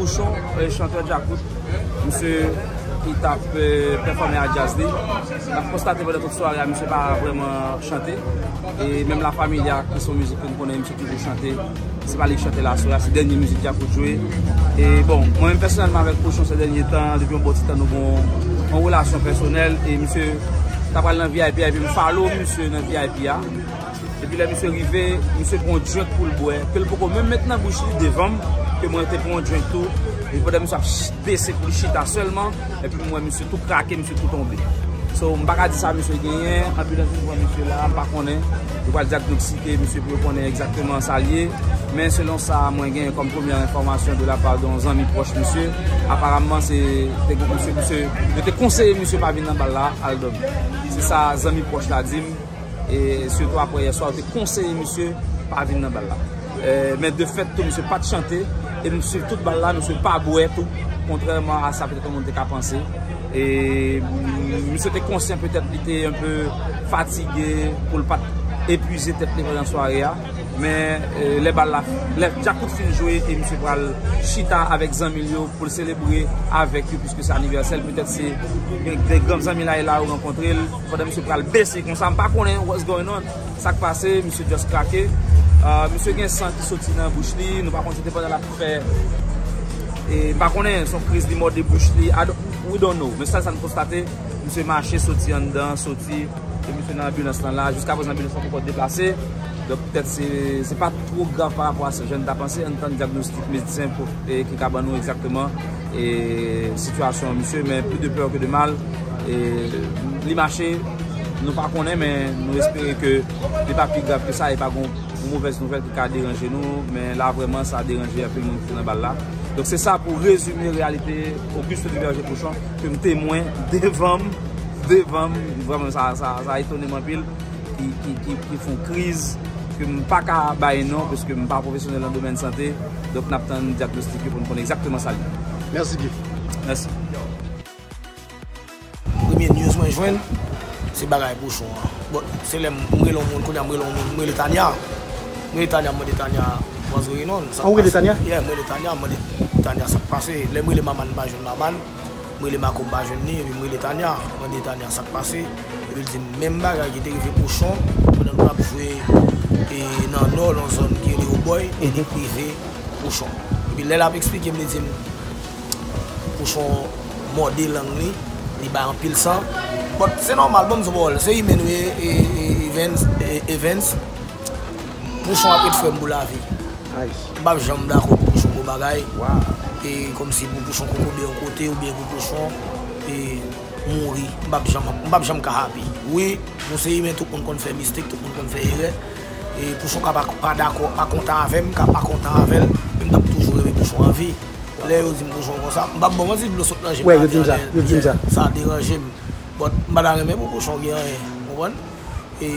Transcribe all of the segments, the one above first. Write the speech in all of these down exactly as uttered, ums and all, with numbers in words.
Pouchon, eh, chantè djakout, misye ki t ap, eh, pèfòme a djaz li. N ap konstate pandan tout sware a, misye pa vrèman chante. E menm La Familia, ki se yon mizik ke n konnen, misye toujou chante. Se pa li ki chante la, se, se dènye mizik djakout jwe. E bon, mwen menm pèsonèlman avèk Pouchon se dènye tan, depi yon bon ti tan nou gen yon, yon relasyon pèsonèl. E misye ta pral nan V I P a, epi m follow misye nan V I P a. Epi lè misye rive, misye pran yon drink pou l bwè, ke l poko menm met nan bouch li devan m, ke mwen te pran yon drink tou. Epi pandan misye ap ch-, bese pou l chita sèlman, epi m wè misye tou krake, misye tou tonbe. So, m pa ka di sa misye genyen, anbilans vin pran misye la, m pa konnen. Yo pral dyagnostike misye pou yo konnen egzakteman sa l ye. Men selon sa mwen genyen kòm premyè enfòmasyon de la pa de yon zanmi pwòch misye, aparamman se te gen misye, misye, yo te konseye misye pa vin nan bal la, al dòmi. Se sa zanmi pwòch la di m. E sitou apre yè swa, yo te konseye misye pa vin nan bal la. E, men de fèt tou, misye pa t chante. E misye, tout bal la, misye pa bwè tou. Kontrèman a sa petèt yon moun te ka panse. E, mm, misye te konsyan petèt li te enpe fatige pou l pa t epuize tèt li pandan sware a. Men, e, lè bal la, lè djakout fin jwe e misye pral chita avèk zanmi l yo pou l selebre avèk yo, piske se anivèsè l, petèt se gen de grann zanmi la e la yo rankontre l. Pandan misye pral bese konsa, m pa konnen what's going on, sa k pase, misye just krake. Ah, misye gen san ki soti nan bouch li, nou pa konn si te pandan l ap fè, e, m pa konnen, se yon kriz li mòde bouch li, I don't, we don't know. Men sèl sa n konstate, misye mache soti anndan, soti, e misye nan anbilans lan la. Jiskaprezan, anbilans lan poko deplase. Donk, petèt se, se pa two grav pa rapò a sa jan n ta panse. Ann tann dyagnostik medsen pou, e, ki ka ban nou egzakteman, e, sitiyasyon misye, men plis de pè ke de mal. E, li mache, nou pa konnen, men nou espere ke li pa pi grav ke sa, e pa gon yon movèz nouvèl ki ka deranje nou, men la vrèman sa deranje anpil moun ki te nan bal la. Donk se sa pou rezime reyalite Augusto Duverger Pouchon ke m temwen devan m, devan m, vrèman sa, sa, sa etone m anpil, ki, ki, ki, ki fè yon kriz ke m pa ka bay non, paske m pa pwofesyonèl nan domèn sante, donk n ap tann dyagnostik yo pou n konnen egzakteman sa l ye. Mèsi, Gift. Mèsi. Premye news mwen jwenn, se bagay Pouchon an. Bon, se lè m rele yon moun, kounye a m rele yon moun, m rele Tania. M rele Tania, m mande Tania, what's going on? Sa k pase? Ah, ou rele Tania? Yeah, m rele Tania, m mande Tania sa k pase. Lè m rele Maman, m pa jwenn Maman. M rele Marco, m pa jwenn li, epi m rele Tania. M mande Tania sa k pase. Epi l di m menm bagay ki te rive Pouchon, pandan nou t ap jwe, e, nan Nò, nan zòn ki rele Obòy, e li rive Pouchon. Epi lè l ap eksplike m, li di m, Pouchon mòde lang li, li bay anpil san. But se nòmal, ban m di w pawòl, se imen nou ye, e, e, Evans, e, Evans. Pouchon ap ret frè m pou lavi. Ay. M p ap janm dakò pou Pouchon gwo bagay. Wow. E kòmsi pou Pouchon kokobe yon kote oubyen pou Pouchon, e, mouri. M p ap janm, m p ap janm ka happy. Wi, nou se imen, tout moun konn fè mistake, tout moun konn fè erè. E Pouchon ka pa, pa dakò, pa kontan avè m, ka pa kontan avè l, men m t ap toujou renmen Pouchon an vi. Lè yo di m Pouchon konsa, m p ap ba w manti, dlo sot nan je m. Wè, yo di m sa, yo di m sa. Sa deranje m. But m pa ta renmen pou Pouchon gen anyen, w konprann? E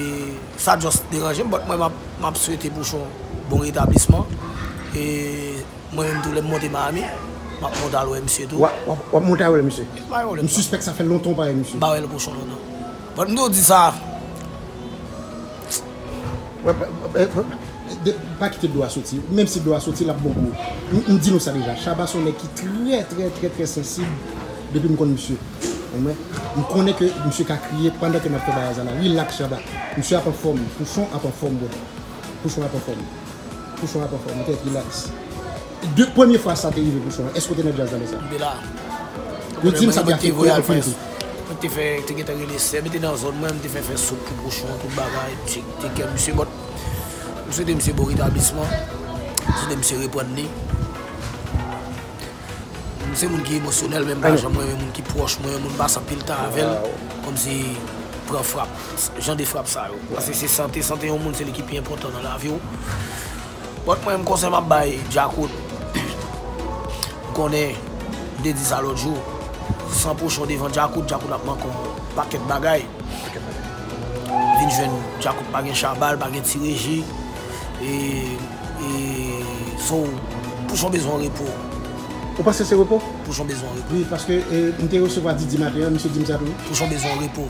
sa just deranje m, but mwen m ap, m ap swete Pouchon bon retablisman. E mwen menm tou, lè m monte Miami, m ap monte al wè misye tou. W ap, w ap, w ap monte al wè misye? M pa gen pwoblèm. M sispèk sa fè lontan w pa wè misye. M pa wè l Pouchon lontan. But m tou di sa. Wè, pa, pa, pa, de, pa kite dlo a soti. Menm si dlo a soti, l ap bon pou ou. M, m di nou sa deja. Shabba se yon nèg ki trè, trè, trè, trè sansib depi m konn misye. Ou konprann? M konnen ke misye ka kriye pandan ke n ap fè bagay sa la. Relax, Shabba. Misye ap anfòm. Pouchon ap anfòm, bro. Pouchon ap anfòm. Pouchon ap anfòm. Tèt, relax. De, premye fwa sa te rive Pouchon an, èske w te nan djaz la lè sa? M te la. Yo di m sa te afekte w anpil tou. Mwen te fè, te gentan rele sè, mwen te nan zòn mwen, mwen te fè fè soup pou Pouchon, tout bagay, te, te kè misye, but m swete misye bon retablisman, m swete misye reprann li. M se moun ki emosyonèl, men m pa janm renmen moun ki pwòch mwen, moun m pase anpil tan avè l, kòmsi pran frap, jan de frap sa yo. Paske se sante, sante yon moun, se li ki pi enpòtan nan lavi w. But mwen, konsèy m ap bay Djakout, m konnen, m te di sa lòt jou, san Pouchon devan Djakout, Djakout ap manke yon pakèt bagay. Vin jwenn Djakout pa gen Shabba, pa gen Ti Reji. E, e, so, Pouchon bezwen repo. Ou panse se repo? Pouchon bezwen repo. Wi, paske, e, m te resevwa Didi maten an, misye di m sa tou. Pouchon bezwen repo.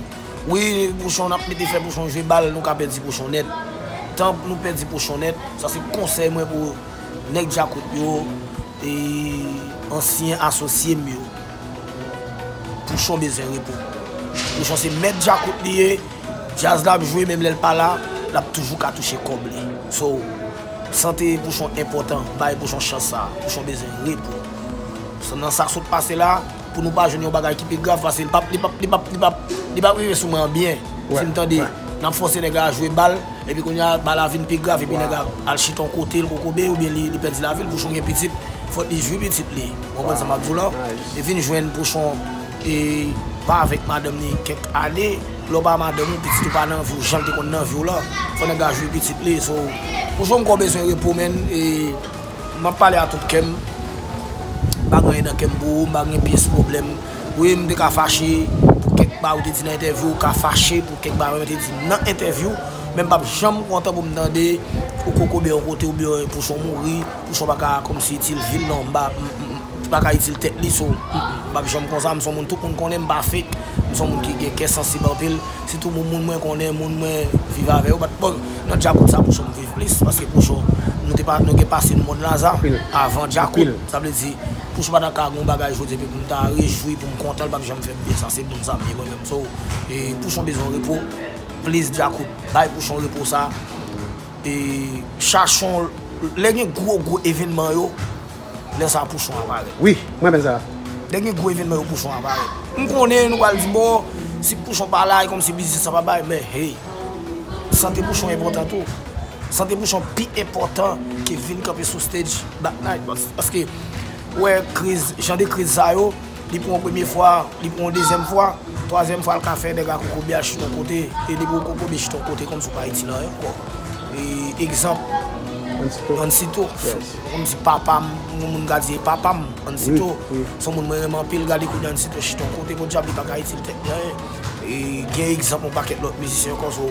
Wi, Pouchon, n ap mete fè Pouchon jwe bal, nou ka pèdi Pouchon nèt. Tan nou pèdi Pouchon nèt, sa se konsèy mwen pou nèg Djakout yo, e, ansyen asosye m yo. Pouchon bezwen repo. Pouchon se mèt djakout li ye. Djaz l ap jwe, menm lè l pa la, l ap toujou ka touche kòb li. So, sante Pouchon enpòtan. Bay Pouchon chans sa. Pouchon bezwen repo. Nan sa k sot pase la, pou nou pa jwenn yon bagay ki pi grav, paske li p ap, li p ap, li p ap, li p ap, li p ap rive sou mwen an byen. Si m tande, n ap fòse nèg la jwe bal, epi kounye a, bal la vin pi grav, epi nèg la al chita yon kote, l kokobe, oubyen li, li pèdi lavi l, Pouchon gen pitit, fòk li jwi pitit li. Ou konprann sa m ap di w la? Li vin jwenn Pouchon, e, pa avèk madanm li kèk ane, lè w pa madanm ou, pitit ou pa nan vi w, jan l te konn nan vi w la, fò nèg la jwi pitit li. So, Pouchon m kwè w bezwen repo, menn, e, m ap pale a tout kè m. M pa gen anyen nan kè m pou ou, m pa gen pyès pwoblèm. Wi, m te ka fache pou kèk bagay ou te di nan entèvyou, ou ka fache pou kèk bagay ou te di nan entèvyou, men m p ap janm kontan pou m tande ou kokobe yon kote oubyen Pouchon mouri, Pouchon pa ka kòmsi itil vil, non, m pa, m, m, m pa ka itil tèt li, so, m, m, m p ap janm konsa, m se yon moun tout moun konnen, m pa fake, m se yon moun ki gen kè sansib anpil. Sitou moun, moun mwen konnen, moun mwen viv avè yo. But, bon, nan djakout sa Pouchon m viv plis, paske Pouchon, nou te pa, nou gen pase nan mond Laza avan djakout. Sa vle di, Pouchon pa ta ka gon bagay jodi epi pou m ta rejwi, pou m kontan, l p ap janm fè m byen. Sa se moun sa m ye mwen menm. So, e, Pouchon bezwen repo, please djakout, bay Pouchon repo sa. E, chache yon, lè gen gwo, gwo evènman yo, lè sa Pouchon aparèt. Wi, m renmen sa. Lè gen gwo evènman yo, Pouchon aparèt. M konnen nou pral di, bon, si Pouchon pa la, e kòmsi biznis la pa bay, men hey, sante Pouchon enpòtan tou. Sante Pouchon pi enpòtan ke vin kanpe sou stage Black Night. Pas-, paske, ou wè, kriz, jan de kriz sa yo, li pran yon premye fwa, li pran yon dezyèm fwa, twazyèm fwa, l ka fè nèg la kokobe al chita yon kote, e depi w kokobe chita yon kote, kòmsi w pa itil anyen ankò. E, egzanp, Ansito. Ansito. Kòmsi papa m, yon moun ka di e papa m, Ansito. Se yon moun mwen renmen anpil, gade kounye a Ansito chita yon kote, podyab li pa ka itil tèt li anyen. E, gen egzanp yon pakèt lòt mizisyen ankò, so,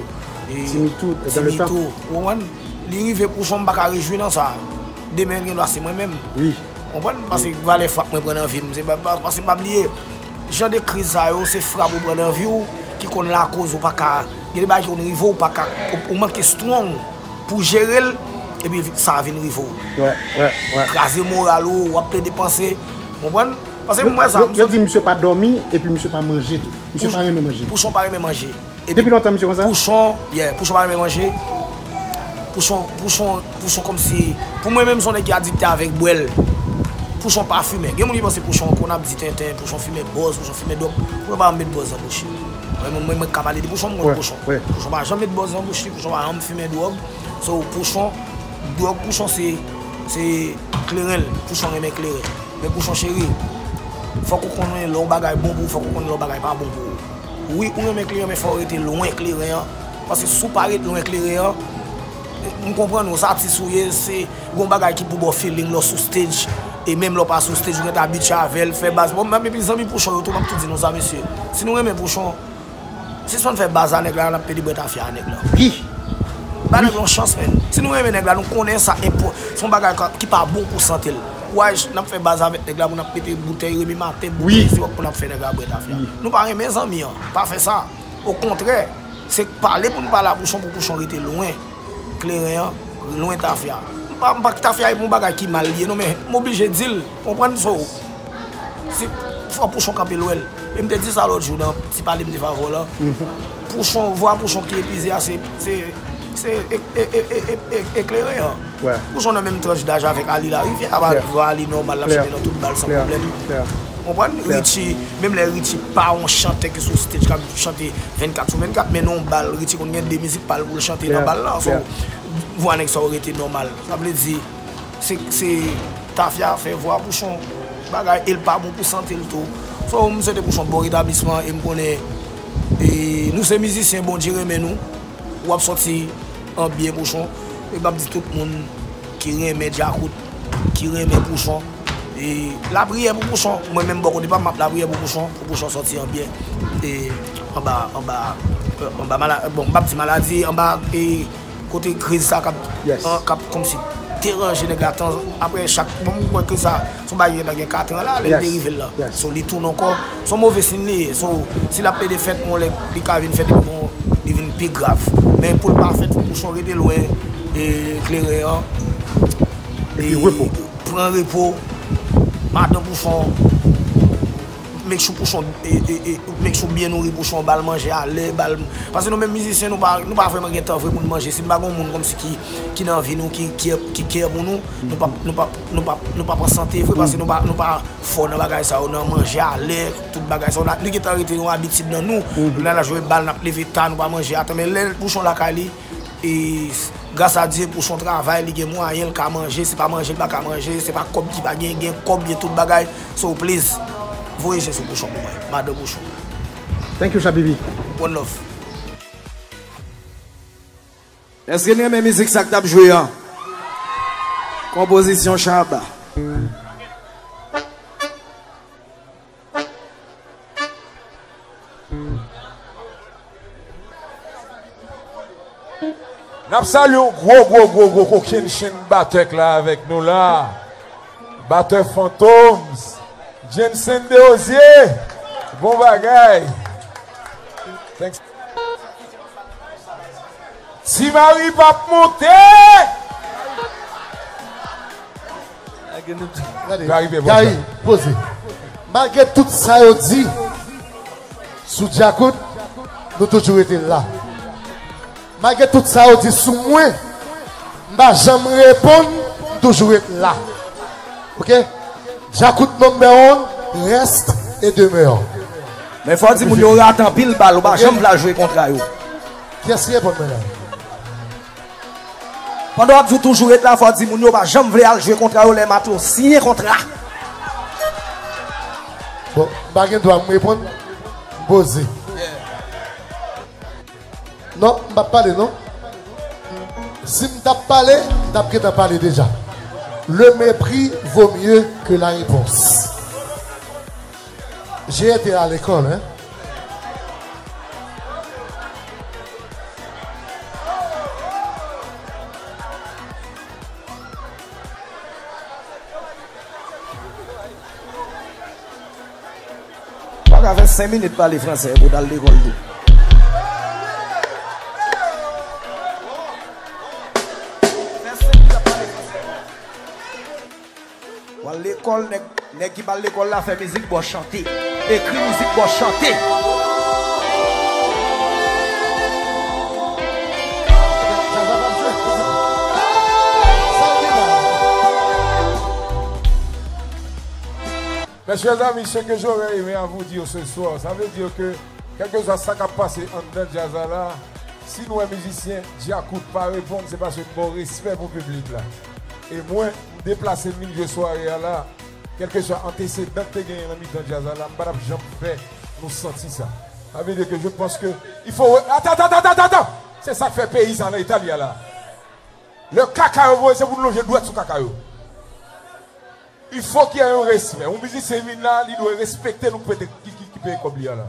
e, Timitou, Timitou, ou konprann? Li rive Pouchon, m pa ka rejwi nan sa. Demen, gen dwa se mwen menm. Konprann? Paske valè frap mwen pran nan vi m. Se pa, pa, paske pa bliye, jan de kriz sa yo, se frap ou pran nan vi w ki konn lakoz ou pa ka, gen de bagay ki konn rive w, ou pa ka, ou, ou manke strong pou jere l, epi sa vin rive w. Kraze moral ou, w ap plede panse, konprann? Paske m wè sa, yo, yo di misye pa dòmi, epi misye pa manje tou. Misye pa renmen manje. Pouchon pa renmen manje. Depi lontan misye konsa? Pouchon, yeah, Pouchon pa renmen manje. Pouchon, Pouchon, Pouchon kòmsi, pou mwen menm, se yon nèg ki adikte avèk bwè l. Pouchon pa fimen. Gen moun ki panse Pouchon konn ap di tenten, Pouchon fimen bòz, Pouchon fimen dòb. Pouchon pa janm met bòz nan bouch li. Mwen, mwen, mwen ka pale de Pouchon, mwen konn Pouchon. Pouchon pa janm met bòz nan bouch li, Pouchon pa janm fimen dwòg. So, Pouchon, dwòg Pouchon se, se kleren l. Pouchon renmen kleren. Men Pouchon cheri, fòk ou konnen lè yon bagay bon pou ou, fòk ou konnen lè yon bagay pa bon pou ou. Wi, ou renmen kleren, men fò w rete lwen kleren an. Paske si w pa ret lwen kleren an, m konprann ou, se atis ou ye, se gon bagay ki pou ba w feeling lè w sou stage. E menm lè w pa sou stage, ou gentan abitye avè l, fè baz. Bon, menm epi zanmi Pouchon yo tou, m ap tou di nou sa, mesye. Si nou renmen Pouchon, sispann fè baz a nèg la, n ap pede bwè tafya a nèg la. Wi. Ba nèg la yon chans, menn. Si nou renmen nèg la, nou konnen sa enpo-, se yon bagay ka, ki pa bon pou sante l. Kouraj, n ap fè baz avèk nèg la, pou n ap mete boutèy, remi maten, boutèy siròp, pou n ap fè nèg la bwè tafya. Nou pa renmen zanmi an. Pa fè sa. Okontrè, se pale pou n pale a Pouchon, pou Pouchon rete lwen kleren an, lwen tafya. M pa, m pa, tafya e pa yon bagay ki mal li ye, non, men m oblije di l, konprann, so, se, fò Pouchon kanpe lwen l. E m te di sa lòt jou nan ti pale m te fè avè w la. Pouchon, vwa Pouchon ki epize a, se, se, se e, e, e kleren an. Pouchon nan menm tranch daj avèk Ali Larivière, apa vwa Ali nòmal, l ap chante nan tout bal san pwoblèm. Konprann? Richie, menm lè Richie pa yon chantè ki sou stage k ap chante vennkat sou vennkat, men nan yon bal, Richie konn gen de mizik pa l pou l chante nan bal lan. So, vwa nèg sa yo rete nòmal. Sa vle di, se, se tafya fè vwa Pouchon bagay, e l pa bon pou sante l tou. So, m swete Pouchon bon retablisman, e m konnen, e, nou se mizisyen, Bondye renmen nou. W ap sòti an byen, Pouchon. E m ap di tout moun ki renmen Djakout, ki renmen Pouchon, e, lapriyè pou Pouchon. Mwen menm bò kote pa m, m ap lapriyè pou Pouchon, pou Pouchon sòti an byen. E anba, anba, anba mala-, bon, m p ap di maladi, anba, e, kote kriz sa k ap, an, k ap kòmsi deranje nèg la tan, apre chak, bon, m kwè kriz sa, se yon bagay ki gentan gen katran la, lè l te rive l la. So, li tounen ankò. Se yon move siy li ye. So, si l ap plede fèt, yon lè, li ka vin fèt, epi bon, li vin pi grav. Men pou l pa fèt, fò Pouchon rete lwen, e, kleren an. Epi repo. Pran repo. Madan Pouchon, make sure Pouchon, e, e, e, make sure byen nouri Pouchon, ba l manje alè, ba l, paske nou menm mizisyen, nou pa, nou pa vrèman gen tan vre pou n manje. Si n pa gen yon moun kòmsi ki, ki nan vi nou, ki, ki, ki kè pou nou, nou p ap, nou p ap, nou p ap, nou p ap an sante vre, paske nou pa, nou pa fò nan bagay sa yo, nan manje alè, tout bagay sa yo. Li gentan rete yon abitid nan nou, lè n al jwe bal, n ap leve ta, nou pa manje ata, men lè Pouchon lakay li, E gras a Dye, Pouchon travay, li gen mwayen, l ka manje, se pa manje, l pa ka manje, se pa kòb ki pa gen, gen kòb, gen tout bagay. So, please, voye je sou Pouchon pou mwen, madan Pouchon. Thank you, Shabibi. One love. Èske n renmen mizik sa k t ap jwe an? Konpozisyon Shabba. N ap salye yon gwo, gwo, gwo, gwo kokennchenn batè k la avèk nou la. Batè Fantoms, Jensen Desrosiers. Bon bagay. Thanks. Ti Mari p ap monte. Gade, Gary, poze. Malgre tout sa yo di sou Djakout, nou toujou rete la. Malgre tout sa yo di sou mwen, m pa janm reponn, m toujou ret la. Oke? Djakout number one, reste et demeure. Men fò di moun yo rate anpil bal, ou pa janm vle al jwe kontra yo. Kiyès ki reponn mwen la? Pandan w ap di w toujou ret la, fò w di moun yo pa janm vle al jwe kontra yo lè Mateo siyen kontra. Bon, m pa gen dwa m reponn, m poze. Non, m p ap pale non. Si m t ap pale, m t ap gentan pale deja. Le mépris vaut mieux que la réponse. J'ai été à l'école, hein. Ou pa ka fè senk minit pale fransè epi w t al lekòl tou. Fè senk minit ap pale fransè. W al lekòl, nèg, nèg ki pa al lekòl la fè mizik ba w chante. Ekri mizik ba w chante. Mes chers amis, ce que j'aurais aimé à vous dire ce soir, ça veut dire que, kèlkeswa sa k ap pase anndan djaz la la, si n wè mizisyen Djakout pa reponn, se paske n ba w respè pou piblik la. E mwen, m deplase m vin jwe sware a la, kèlkeswa antesedan k te genyen nan mitan djaz la la, m pa t ap janm fè nou santi sa. Ça veut dire que je pense que il faut, attends, attends, attends, attends, attends. Se sa k fè peyi sa nan eta l ye a la. Lè kaka yo voye, se pou n lonje dwèt sou kaka yo. Il faut qu'il y ait un respect. Yon mizisyen vin la, li dwe respekte nou ki pete, ki, ki, ki peye kòb li a la.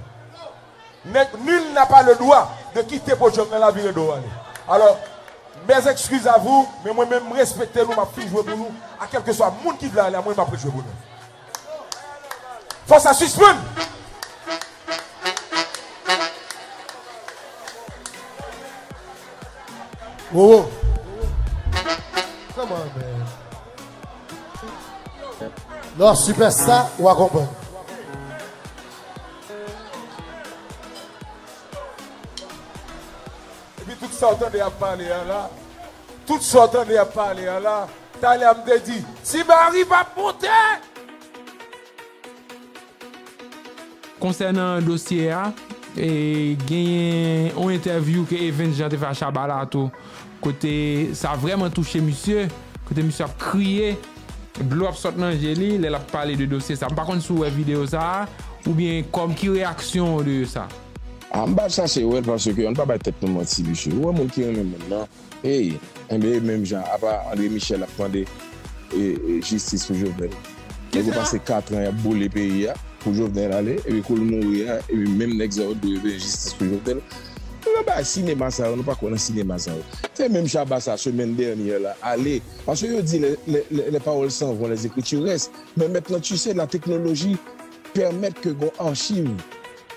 Nèg, nul n'a pas le droit de quitter podium nan la vire do ale. Alors, mes excuses à vous, men mwen menm, m respekte nou, m ap fin jwe pou nou, a kèlkeswa moun ki vle ale a, mwen, m ap rejwe pou nou. Fò sa sispann! Wowo. Come on, man. Lè w sipèsta, w a konprann. Epi tout sa w tande y ap pale a la, tout sa w tande y ap pale a la, talè a m te di, Ti Mari p ap monte! Konsènan dosye a, e, genyen yon entèvyou ke Evens Jean te fè a Shabba Lato, kote sa vrèman touche misye, kote misye ap kriye, dlo ap sot nan je li lè l ap pale de dosye sa. M pa konn si w wè videyo sa a, oubyen kòm ki reyaksyon w de sa. A, m pa chache wè l paske ann pa bay tèt nou manti, mesye. Ou wè moun ki renmen moun nan, Ey, enben, e menm jan, apa André Michel ap mande, e, e, jistis pou Jovenel. Nèg yo pase katran y ap boule peyi a pou Jovenel ale, epi kou l mouri a, epi menm nèg sa yo dwe jistis pou Jovenel. Nou nan bagay sinema sa yo, nou pa kwè nan sinema sa yo. Se menm Shabba sa, semèn dènyè la, ale. Paske yo di, les, les, les, les paroles s'en vont, les écritures restent. Men mentnan, tu sais, la technologie permet que gon achiv,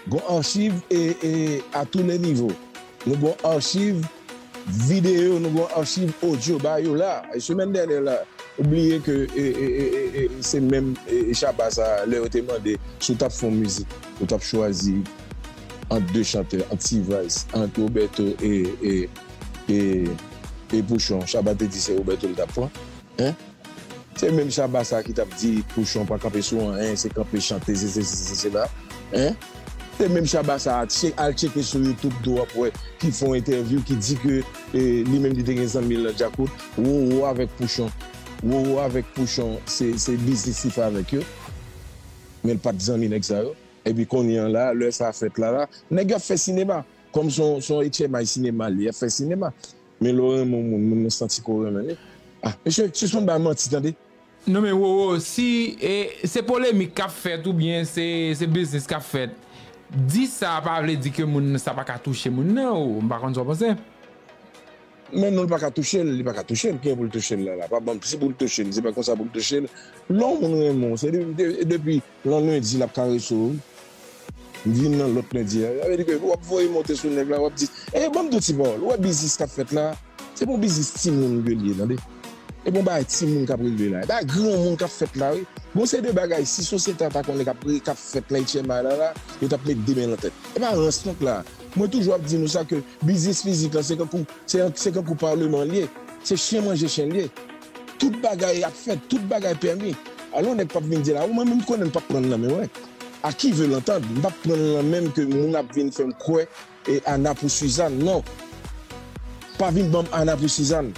gon achiv e, e, à tous les niveaux. Nou gon achiv videyo, nou gon achiv odyo ba yo la. E semèn dènyè la, Ou bliye ke e, e, e, e, e, se menm e, e Shabba sa, lè yo te mande si w t ap fè yon mizik, ou t ap chwazi ant de chantè, ant T-Vice, ant Roberto e, e, e, e Pouchon. Shabba te di se Roberto l t ap pran. Hein? Se menm Shabba sa ki t ap di Pouchon pa kanpe sou anyen, se kanpe chante, se, se, se, se, se la. Hein? Se menm Shabba sa, che- al tcheke sou YouTube tou, w ap wè ki fè yon entèvyou, ki di ke e, li menm li te gen zanmi l nan Djakout. Roro avèk Pouchon. Roro avèk Pouchon, se, se biznis li fè avèk yo. Men l pa t zanmi nèg sa yo. Epi kounye a la, lè sa fèt la, la, nèg yo ap fè sinema. Kòm se yon, se yon H M I sinema li, y ap fè sinema. Men lè w renmen yon moun, moun nan santi ke w renmen li. Ah, mesye, sispann bay manti, tande. Non, men Roro, si e, se polemik k ap fèt oubyen se, se biznis k ap fèt, di sa pa vle di ke moun sa pa ka touche moun nan, o, m pa konn sa w panse. Men non, l pa ka touche l, li pa ka touche l. Kiyen pou l touche l la, la? Pa ban m, si pou l touche l, se pa konsa pou l touche l. Lè yon moun renmen w, se de, de, depi lan lendi l ap karese w, wi. Vin nan lòt lendi a. Sa vle di ke w ap voye monte sou nèg la, w ap di, e, ban m di w ti pawòl. Ou wè biznis k ap fèt la? Se pa yon biznis timoun ke l ye, tande. E pa yon bagay timoun k ap regle la. E bagay granmoun k ap fèt la, wi. Gon seri de bagay, si sosyete a ta konnen k ap, k ap fèt nan H M I la, la, yo t ap met de men nan tèt. E pa rans non k la. Mwen toujou ap di nou sa ke biznis mizik la, se kankou, se, se kankou paleman l ye. Se chen manje chen l ye. Tout bagay ap fèt, tout bagay pèmi. Alò, nèg p ap vin di la, ou mwen menm m konnen m p ap pran l nan men mwen. À qui veut l'entendre? M p ap pran l nan men m ke moun ap vin fè m kwè e Ana pou Suzanne, non. Pa vin ban m Ana pou Suzanne.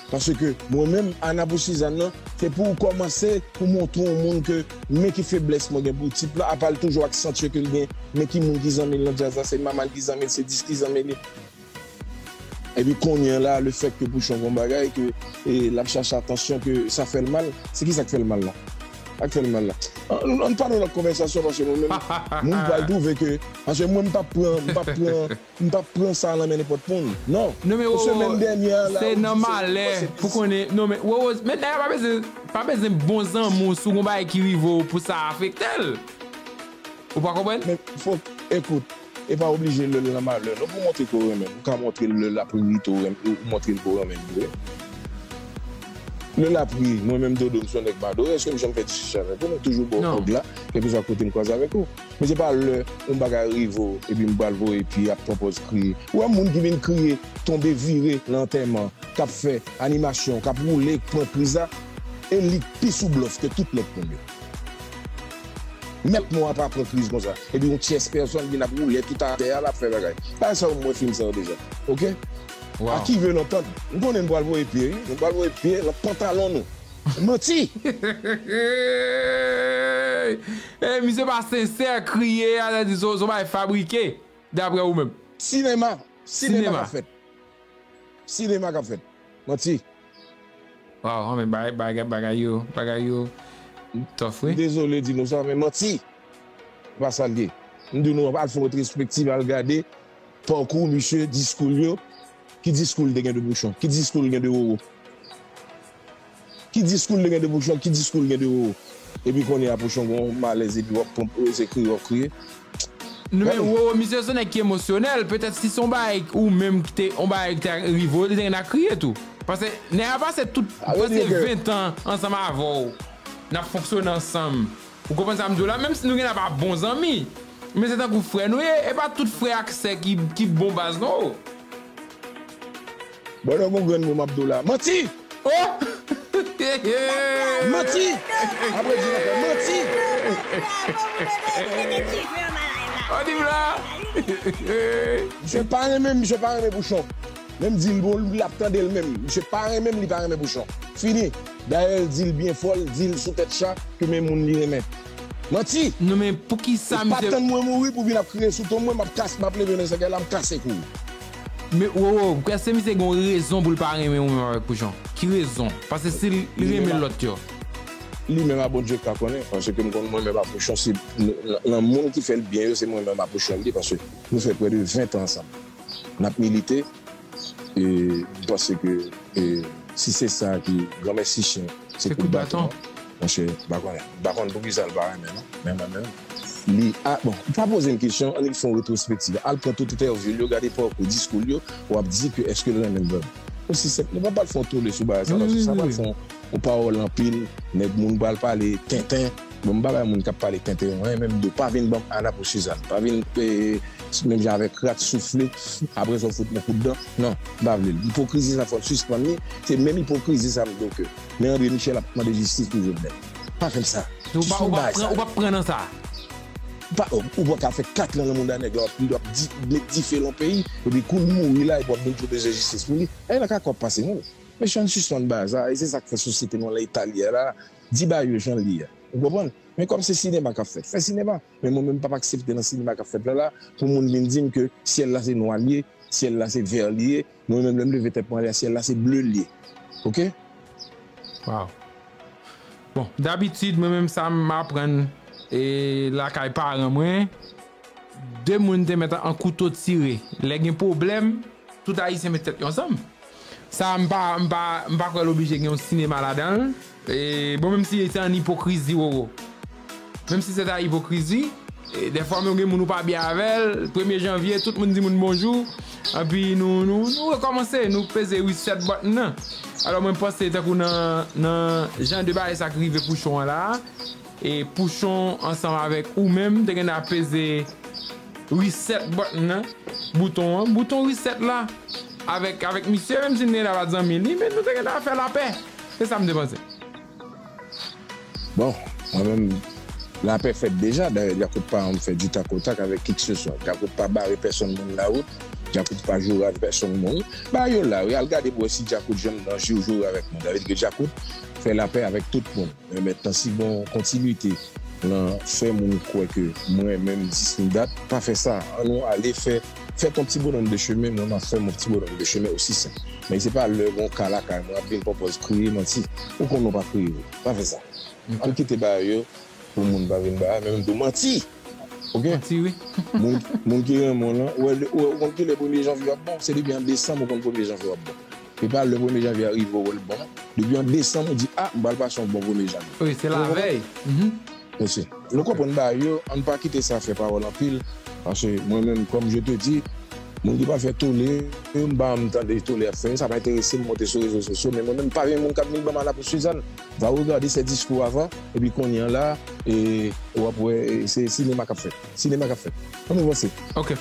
Paske mwen menm, Ana pou Suzanne nan, se pou w kòmanse pou montre yon moun ke men ki feblès mwen gen pou tip la, apa l toujou aksantye ke l gen, men ki moun ki zanmi l nan djaz la, se manman l ki zanmi l, se dis ki zanmi li. Epi kounye a la, le fèt ke Pouchon gon bagay, ke e, l ap chache atansyon, ke sa fè l mal, se ki sa k fè l mal la? Sa k fè l mal la? Ann, ann pa nan lòt konvèsasyon, paske mwen menm, moun pral twouve ke, paske mwen, m p ap pran, m p ap pran, m p ap pran sa nan men nenpòt moun. Non. Non, men Roro, semèn dènyè a la, se ou nan di se malè pou konnen. Non, men Roro, men nèg la pa bezwen, pa bezwen bon zanmi w si w gon bagay ki rive w pou sa afekte l. Ou pa konprann? Men, fòk, ekout, e pa oblije lè l nan malè, non, pou montre ke w renmen l. Ou ka montre l lè l ap ri tou, ou montre l ke w renmen l vre. Lè l ap ri, mwen menm Dodo, m se yon nèg m adore, èske m janm fè ti chichi avèk ou? Mwen toujou ba w kòd la, kèlkeswa kote m kwaze avèk ou. Men se pa lè yon bagay rive w, epi m pral voye pye, ap pran pòz kriye. Ou wè moun ki vin kriye, tonbe vire nan antèman, k ap fè animasyon, k ap woule, k pran kriz la, e li k pi sou blòf ke tout lòt moun yo. Mèt mò a pa pran kriz konsa. Epi yon tyès pèsòn vin ap woule tout atè a, l ap fè bagay. Bagay sa yo, m wè fim sa yo deja. Oke? Wow. À qui veut l'entendre? M konnen nou pral voye pye, wi. Nou pral voye pye nan pantalon nou. Manti! Ey, misye pa sensè, kriye a, sa di se, se yon bagay fabrike, daprè ou menm. Sinema. Sinema k ap fèt. Sinema k ap fèt. Manti. Waw, men bagay, bagay, bagay yo, bagay yo tough, wi. M dezole di nou sa, men manti. Se pa sa l ye. M di nou, al fè yon retwospektiv, al gade pakou misye, diskou l yo. Ki diskou l te gen de Pouchon? Ki diskou l gen de Roro? Ki diskou l te gen de Pouchon? Ki diskou l gen de Roro? Epi kounye a Pouchon gon malèz epi w ap pran, se kriye w ap kriye. Non, men Roro, misye se yon nèg ki emosyonèl. Petèt si se yon bagay ou menm ki te, yon bagay ki te rive w, li te gen a kriye tou. Paske nèg la pase tout, pase ven tan ansanm avè w. N ap fonksyone ansanm. Ou konprann sa m di w la? Menm si nou gen la pa bon zanmi, men se tankou frè nou ye. E pa tout frè ak sè ki, ki bon baz non. Bon, lè gon grenn mo m ap di w la. Manti! Oh! Manti! Apre di l ankò, manti! Misye pa renmen, misye pa renmen Pouchon. Menm di l bon, l ap tande l menm. Misye pa renmen m, li pa renmen Pouchon. Fini. Dayè, l di l byen fò, l di l sou tèt cha ke men moun li renmen. Manti! Non, men poukisa misye pa tann mwen mouri pou vin ap kriye sou tonm mwen, m ap kase, m ap leve nan sèkèy la, m kase kou. Men, Roro, èske misye gen yon rezon pou l pa renmen ou menm avèk Pouchon? Ki rezon? Paske si l renmen lòt yo. Li menm a Bondye k ka konnen, paske m konn mwen menm a Pouchon, se l, l, l, moun ki fè l byen yo, se mwen menm a Pouchon li, paske nou fè prè de ven tan ansanm. N ap milite, e m panse ke, e, si se sa ki granmèsi chen, se kout baton. Monchè, m pa konnen. M pa konn poukisa l pa renmen, non. Men mwen menm, li, a, bon, ou pa poze m kesyon, annik fè yon retwospektiv. Al pran tout entèvyou l yo, gade pakou, diskou l yo, w ap di ke èske l renmen m vrèman. Osi senp, nou pa pral fè yon tole sou bagay sa, paske sa pral fè yon Ou pawòl anpil, nèg moun pral pale tenten. Bon, m pa bay moun k ap pale tenten yo anyen, menm do. Pa vin ban m Ana pou Sizàn. Pa vin, eh, menm jan avèk rat soufle, apre sa w fout mwen kout dan. Non, m pa vle l. Ipokrizi sa fò n sispann li. Se menm ipokrizi sa m di w ke Men André Michel ap mande jistis pou Jovenel. Pa fè m sa. Ou pa, ou pa pran, ou pa pran nan sa. Pa, ou pa ka fè kat lan nan mouda nèg la, w ap, w ap di, met dife lan peyi, epi kou l mouri la, epi w ap vin di w bezwen jistis pou li. E nan ka kòb pase moun. Mesye, ann sispann bagay sa, e se sa k fè sosyete nou an eta l ye a la, di bagay yo jan l ye a. Ou konprann? Men kòm se sinema k ap fèt, fè sinema. Men mwen menm, m p ap aksepte nan sinema k ap fèt la, la, pou moun vin di m ke syèl la se nwa l ye, syèl la se vè l ye. Mwen menm, lè m leve tèt mwen anlè, syèl la se ble l ye. Oke? Wow. Bon, dabitid, mwen menm, sa m aprann, e, lakay paran mwen, de moun te mèt an kouto tire. Lè gen pwoblèm, tout Ayisyen met tèt yo ansanm. Sa, m pa, m pa, m pa kwè l oblije gen yon sinema ladan l. E, bon, menm si se an ipokrizi, Roro. Menm si se ta ipokrizi, e, dèfwa menm gen moun ou pa byen avè l, premye janvye, tout moun di moun bonjou, anpi nou, nou, nou rekòmanse, nou peze reset button nan. Alò, mwen panse tankou nan, nan jan de bagay sa k rive Pouchon an la, e Pouchon ansanm avèk ou menm, te gen ap peze reset button nan, bouton an, bouton reset la, avèk, avèk misye, menm si n te gen ap bat zanmi li, men nou te gen ap fè lapè. Se sa m te panse. Bon, mwen menm, lapè fèt deja. Dayè, Djakout pa janm fè du tac au tac avèk kikseswa. Djakout pa bare pèsonn moun lawout. Djakout pa joure avèk pèsonn moun. Bagay yo la, wi. Al gade pou wè si Djakout janm nan joure avèk moun. Sa vle di ke Djakout fè lapè avèk tout moun. Men mentnan, si gon kontinite nan fè moun kwè ke mwen menm dis m dat, pa fè sa. Ann nou ale fè, fèt yon ti bonòm de chemen, mwen m ap fè m yon ti bonòm de chemen osi senp. Men se pa lè gon ka lakay mwen, ap vin pran pòz kriye manti. Ou konn nou pa kriye vre. Pa fè sa. Ann kite bagay yo pou moun pa vin ba, men menm tou manti. Oke? Manti, wi. Moun, moun ki renmen w lan, ou wè, ou wè, ou konn kilè premye janvye w ap bon? Se depi an desanm ou konn premye janvye w ap bon. E pa lè premye janvye a rive ou wè l bon. Depi an desanm ou di, a, m pral pase yon bon premye janvye. Wi, se lavèy. Mhm. Mesye, nou konprann bagay yo, ann pa kite sa fè pawòl anpil. Paske mwen menm, comme je te dis, moun ki pa fè tole, m pa janm tande tole ap fè, sa pa enterese m monte sou rezo sosyo, men mwen menm, pa gen moun k ap vin ban m ala pou Sizàn. Va regarder ses discours avant, epi kounye a la, e, w ap wè, e, se sinema k ap fèt. Sinema k ap fèt. Ann nou vanse. Ok.